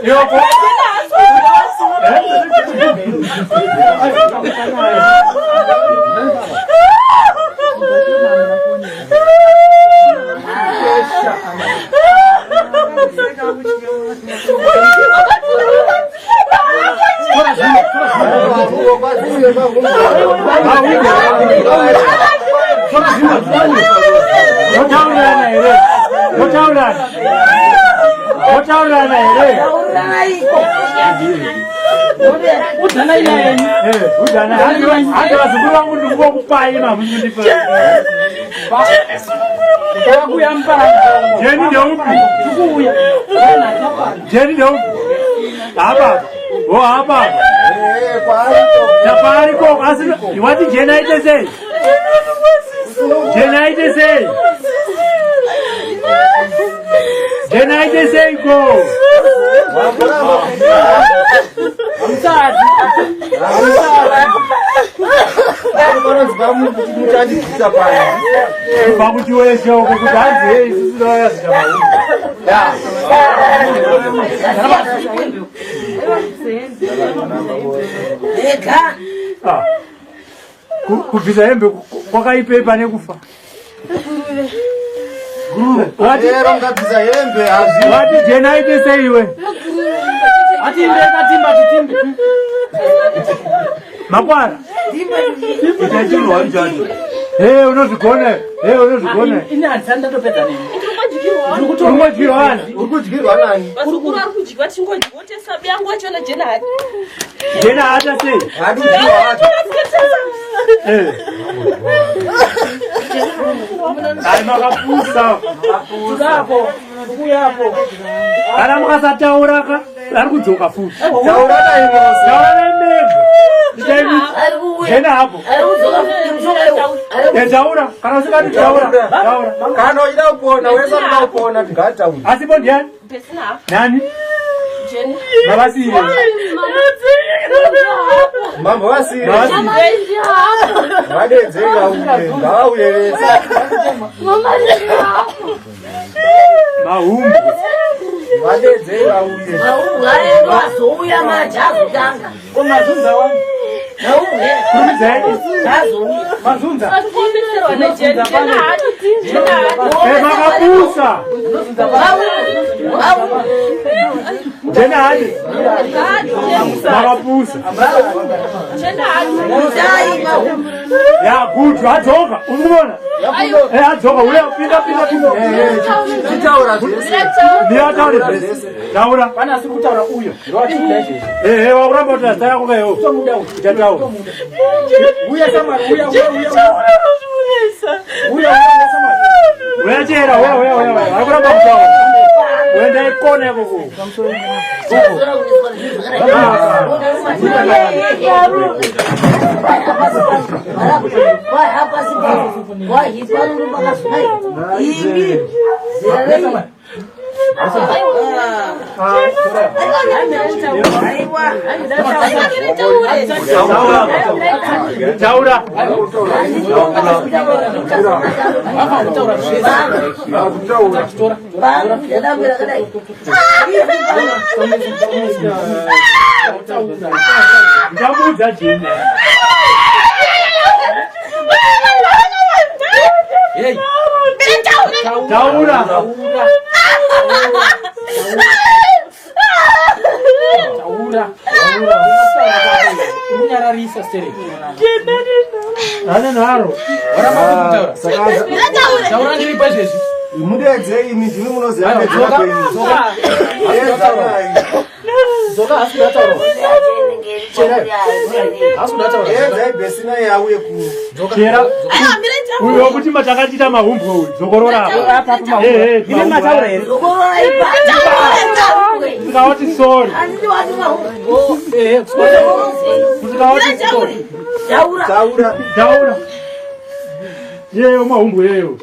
Yopa zvapera. Motaurirana here? Motaurirana. Motaurirana here? Udzanai naye. Eh, udzanai. Handi vazukuru vangu ndikuvokupai mamundipa. Ndakakuya mupara. Jeni ndeupi? Ndikuuya. Jeni ndeupi? Apa. Oh, apa. Tapariko asi wati Jeni aite sei? Jeni aite sei? Jeni aite sei ko? Kubva kuti weshe uko kuti hanzi hei isusu tauya zita mahumbwe. Ega. Ah. Kubvisa hembe kwakaipei pane kufa? Wati Ero ngabvisa hembe hazvi. Wati Jeni aite sei iwe? Atimbe katimba titimbe. Makwara. Ita chinhu wani chacho. Hey, unozvigona. Hey, unozvigona. Ini handisati ndatopedza nemi. Uri kudyirwa nani? Uri kudyirwa nani? Vazukuru vari kudyiwa tichingodyiwa tese yangu wachona jena hati. Jena haata sei? Hadi kudyirwa wacho. Eh. Ai makapusa. Tudapo. Kuyapo. Kana mukasataura ka ari kudzoka futi. Tauranai mose. Tauranai mega. Itai kuti Jena hapo. Eh, taura kana usingati taura. Taura. Kana uchida kupona, wese anoda kupona tingataura. Asipo ndiani? Pesina hapo. Nani? Jeni. Mavasire. Mambo vasire. Mavasire. Vadedzei vauye, ngavauye vese. Mahumbwe. Vadedzei vauye. Mahumbwe ayo ndo azouya manje azotanga. Ko mazunza wani? Mahumbwe. Kurumidzai. Azouya. Mazunza. Asikuomeserwa nejeni. Jena haatoti. Jena Eh, makapusa. Jena hadi. Makapusa. Jena haatoti. Ya good, adzoka. Uri kuona? Eh, adzoka. Uya pinda pinda pinda. Eh, eh. Taura zvese. Mira taure zvese. Taura. Pane asiri kutaura uyo. Ndoachikuda izvezvi. Eh, eh, wakuramba kuti zita rako kaiwo. Tomuda uyu. Uchataura. Uya samari, uya uya uya. Uya uya samari. Uya chera, uya uya uya. uya. Vari kuramba kutaura. Uenda ikona ikoko. Taura. Ndichamuudza jena. Hey. Taura. Taura. Taura. Unyararisa stereki. Ane nharo. Waramba kutaura. Taura ndiri paizvezvi. Mudedzei imi ndimi munoziva Aiwa, medzera dzoka. kwenyu. Dzoka. Dzoka hasi kuda taura. Chera. Hasi kuda taura. Edzai Besina yauye ku. Chera. Uyo wekuti matakatiita mahumbwe uyu. Dzokorora apa. Eh, eh, Imi mataura here? Tikawati sorry. Eh, Tikawati sorry. Taura. Taura. Yeyo mahumbwe yeyo.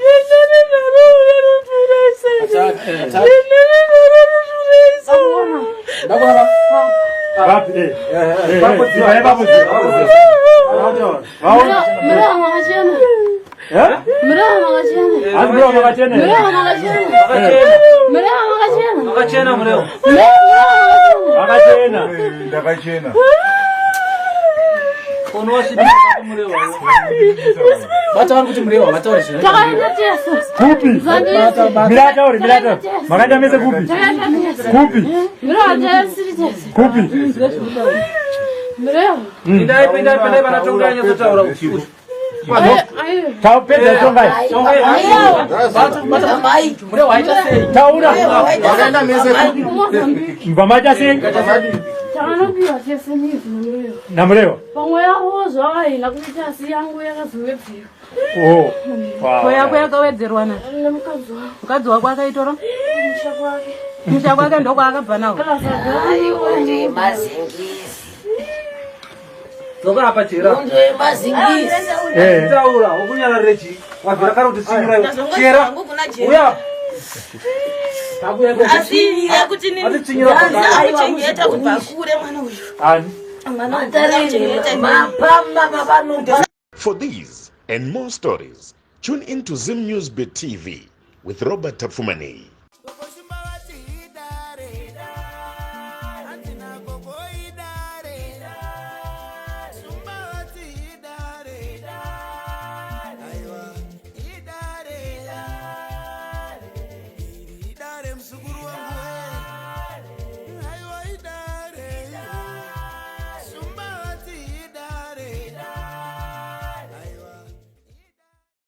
Vapi eh. Eh, eh, ipapo dziva. Vaona. Murehwa makachena. Eh? Murehwa makachena. Asi murehwa makachena. here? Murehwa makachena. Murehwa makachena. Makachena murehwa. Murehwa Makachena. Ndakachena. Bata vari kuti murehwa vataure zvino. Takaenda tese. Kupi? Zambezi. Mira taure, mira taure. Makaenda mese kupi? Takaenda tese. Kupi? Murehwa tese tese. Kupi? Murehwa. Pindai pindai pindai vana tongai nyatsotaura usiku. Ayo. Taupedza tongai. Murehwa aita sei? Taura. Makaenda mese kupi? Mozambique. Mbva maita sei? Takanopiwa tese midzi namurehwa. Namurehwa. Pamwe yavo zvavaina kuita asi yangu yakazowedzerwa. Oh. Ko yako yakawedzerwa na Nemukadzi wangu. mukadzi wako akaitora Musha kwake. musha kwake ndokwaakabva nawo Aiwa ndemazingizi. Dzoka apa chera. Munhu wemazingizi. Eh. Taura, ukunyararire chii? Wabvira kare kuti tsinyira iwe. Chera. Uya. Asi yekuti nini Atitsinyira pakare. akuchengeta kubva kure mwana uyu Ani. mwana uyu akuchengeta Mapamba mavanopa. For these and more stories, tune in to Zim News Bit TV with Robert Tafumani.